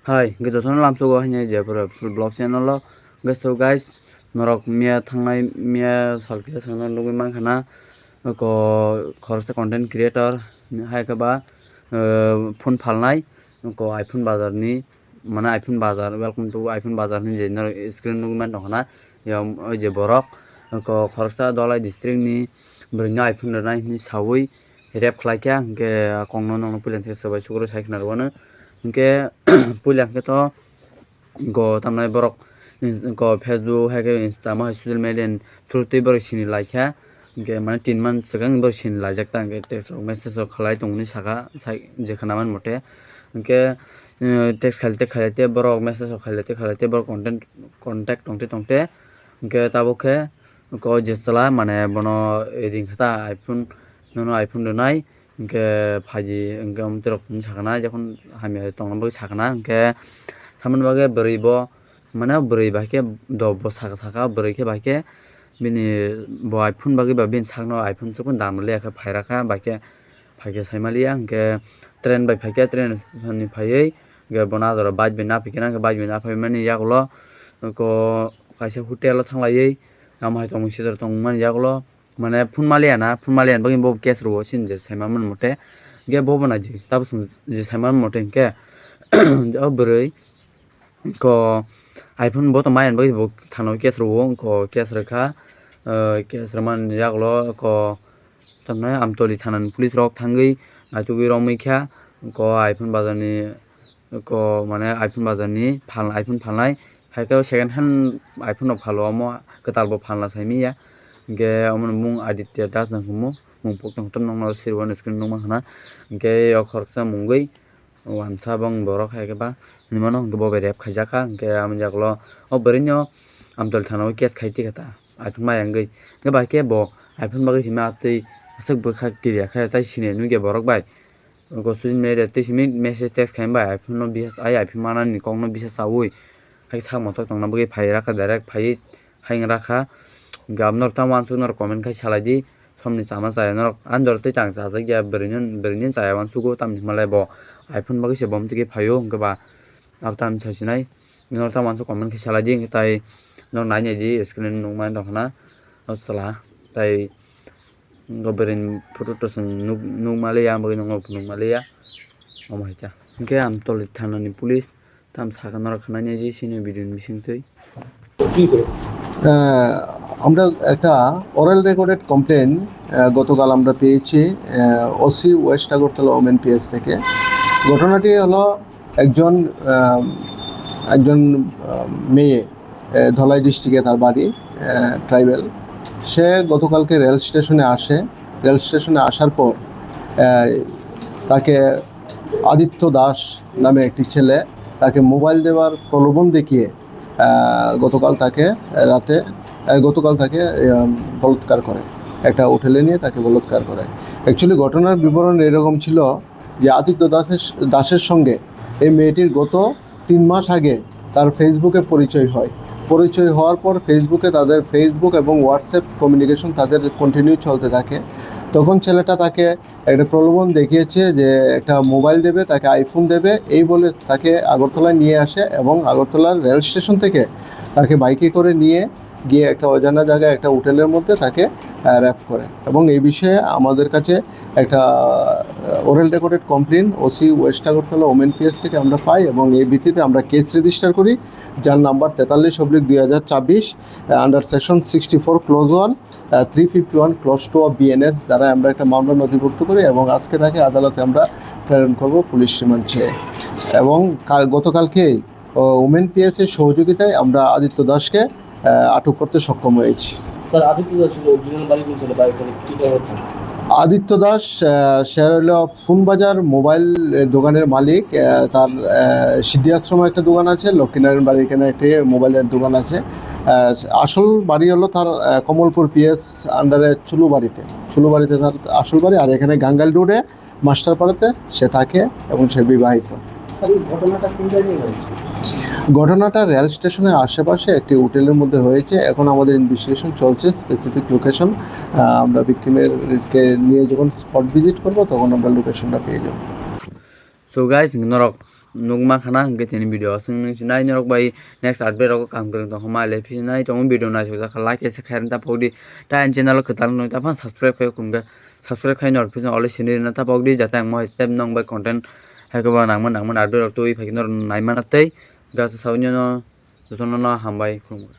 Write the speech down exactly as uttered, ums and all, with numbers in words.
Hai, hwnkhe jotono lamsogo haino je pura full vlog channel o. Hwnkhe so guys, norok miya thangnai, miya sal kisa songno nugwi mankha na, ko khoroksa content creator, hai khe ba, eh, phone phalnai, ko iPhone bazar ni, mane iPhone bazar, welcome to iPhone bazar hinwi je norok screen nugwi man tongkha na, ya, o je borok, ko khoroksa Dholai district ni bwrwino iPhone rwnai hinwi sawi, rep khlai kha, hwnkhe a kokno nokno puila khe swbai sukrwi sai khna rwano. Hwnkhe puila hwnkhe to go tamnai borok ins-, go Facebook hai khe Insta mo hai social media ni through twi borok sini lai kha. Hwnkhe mane tin man swkang borok sini laijak ta, hwnkhe text rok message rok khlai tongmani saka, sai je khna man mote. Hwnkhe, eh, text khailai te khailai te borok message rok khailai te khailai te borok content, contact tongte tongte. Hwnkhe tabuk khe ko je chwla mane bono ring kha ta iPhone, nono iPhone rwnai. Hwnkhe phaidi, hwnkhe amtwrok phunukna sakna, jokhon hamya tongna bagwi sakna, hwnkhe samani bagwi bwrwi bo, mane bwrwi bai khe do bo saka saka, bwrwi khe bai khe bini bo iPhone bagwi ba bini sakno iPhone chukun dam liya khe phai rakha, bai khe phai khe sai maliya, hwnkhe train bai phai khe train station ni phaiwi, hwnkhe bono ah jora bike bai naphai khe, hwnkhe bike bai naphai mani yagulo ko kaisa hotel o thanglaiwi, amo hai tongmung sijora tongmani yagulo. Mane phone maliya na, phone maliya ni bagwi bo case rwo sini je saima man mote. Hwnkhe bo bo naidi, tabuk chwng je saima man mote hwnkhe o bwrwi ko iPhone bo to maya ni bagwi bo thana o case rwo, ko case rwkha, eh, case rwmani yagulo ko tamni Amtoli thana ni police rok thangwi naitugwi romwi kha, ko iPhone bazar ni ko mane iPhone bazar ni phal, iPhone phalnai, hai khe second hand iPhone rok phalo, omo kwtal bo phalna sai manya. Hwnkhe omo ni mung Aditya Das nang himo, mung pok tong tong nokno sirwani screen nukma khna. Hwnkhe o khoroksa mungwi wansa bong borok hai khe ba hinwi mano, hwnkhe bo bai rep khaijak kha. Hwnkhe amo jagulo o bwrwi no Amtol thana o case khai tikha ta iPhone maya wngwi. Hwnkhe bai khe bo iPhone bagwi simi atwi aswk bwkha kiriya khe tai sini nukya borok bai. Go social media tei simi message text khai bai iPhone no bisa ai iPhone manani kokno bisa chaui hai sak mothok tongna bagwi phai rakha direct phai hai wng rakha. Hwnkhe abo norok tamo uansuk norok comment khai salai di somni chama chaya norok ani doro tei tang chajak ya bwrwini bwrwini chaya uansugo tamni hwnba lai bo iPhone bagwi se bom tigi phaio hwnkhe ba abo tamni sasinai norok tamo uansuk comment khai salai di hwnkhe tai norok nai nai di screen nukmani tongkha na o chwla tai. Go bwrwini photo to chwng nuk, nuk maliya, ang bagwi nokno nuk maliya. Omo hai kha. Hwnkhe Amtoli thanani police tam sakha norok khwnani je sini video ni bisingtwi. আহ, আমরা একটা oral recorded complain, আহ, গতকাল আমরা পেয়েছি, আহ, OC west Agartala women PS থেকে। ঘটনাটি হলো একজন, আহ, একজন, আহ, মেয়ে, আহ, ধলাই ডিস্ট্রিক্টে তার বাড়ি, আহ, ট্রাইবাল। সে গতকালকে রেল স্টেশনে আসে। রেল স্টেশনে আসার পর, আহ, তাকে আদিত্য দাস নামে একটি ছেলে তাকে মোবাইল দেওয়ার প্রলোভন দেখিয়ে, আহ, গতকাল তাকে রাতে, আহ, গতকাল তাকে, আহ, বলাৎকার করে। একটা হোটেলে নিয়ে তাকে বলাৎকার করে। অ্যাকচুয়ালি ঘটনার বিবরণ এরকম ছিল যে আদিত্য দাসের, দাসের সঙ্গে এই মেয়েটির গত তিন মাস আগে তার Facebook-এ পরিচয় হয়। পরিচয় হওয়ার পর Facebook-এ তাদের Facebook এবং WhatsApp কমিউনিকেশন তাদের কন্টিনিউ চলতে থাকে। তখন ছেলেটা তাকে একটা প্রলোভন দেখিয়েছে যে একটা মোবাইল দেবে, তাকে iPhone দেবে, এই বলে তাকে আগরতলায় নিয়ে আসে এবং আগরতলার রেল স্টেশন থেকে তাকে বাইকে করে নিয়ে গিয়ে একটা অজানা জায়গায় একটা হোটেলের মধ্যে তাকে, আহ, রেপ করে। এবং এই বিষয়ে আমাদের কাছে একটা, আহ, oral recorded complain OC west Agartala women PS থেকে আমরা পাই এবং এই ভিত্তিতে আমরা কেস রেজিস্টার করি, যার নাম্বার তেতাল্লিশ অবলিক দুই হাজার ছাব্বিশ, আহ, under section sixty four clause one, আহ, three fifty one clause two of BNS দ্বারা আমরা একটা মামলা নথিভুক্ত করি এবং আজকে তাকে আদালতে আমরা প্রেরণ করব পুলিশ রিমান্ড চেয়ে। এবং কাল, গতকালকেই, ও, ওমেন পিএস এর সহযোগিতায় আমরা আদিত্য দাসকে, আহ, আটক করতে সক্ষম হয়েছি। স্যার, আদিত্য দাসের অরিজিনাল বাড়ি কোন জায়গায়? বাড়ি কোথায়? কি কারণে? আদিত্য দাস, আহ, সে হলো ফোন বাজার মোবাইল, আহ, দোকানের মালিক। আহ, তার, আহ, সিদ্ধি আশ্রমে একটা দোকান আছে, লক্ষ্মীনারায়ণ বাড়ির এখানে একটি মোবাইলের দোকান আছে। আহ, আসল বাড়ি হলো তার, আহ, কমলপুর পিএস আন্ডারে চুলুবাড়িতে, চুলুবাড়িতে তার আসল বাড়ি। আর এখানে গাঙ্গাইল রোডে মাস্টারপাড়াতে সে থাকে এবং সে বিবাহিত। স্যার, এই ঘটনাটা কোন জায়গায় হয়েছে? ঘটনাটা রেল স্টেশনের আশেপাশে একটি হোটেলের মধ্যে হয়েছে। এখন আমাদের ইনভেস্টিগেশন চলছে, স্পেসিফিক লোকেশন, আহ, আমরা ভিকটিমের কে নিয়ে যখন স্পট ভিজিট করব, তখন আমরা লোকেশনটা পেয়ে যাব। So guys, norok nukma khana hwnkhe tini video aswk nung sinai norok bai next update rogo kaham kwrwng tongkha ma le phinai tongo video naisok jakha like se khairwng ta pokdi ta ani channel o kwtal nung ta phano subscribe khai khumkhe subscribe khai norok phinai always sinirina ta pokdi jate ang mohai tep nong bai content hai kwbang nangma nangma update rok twi phaikhe norok naimana tei gasa sawi no jotono no hambai khulumkha.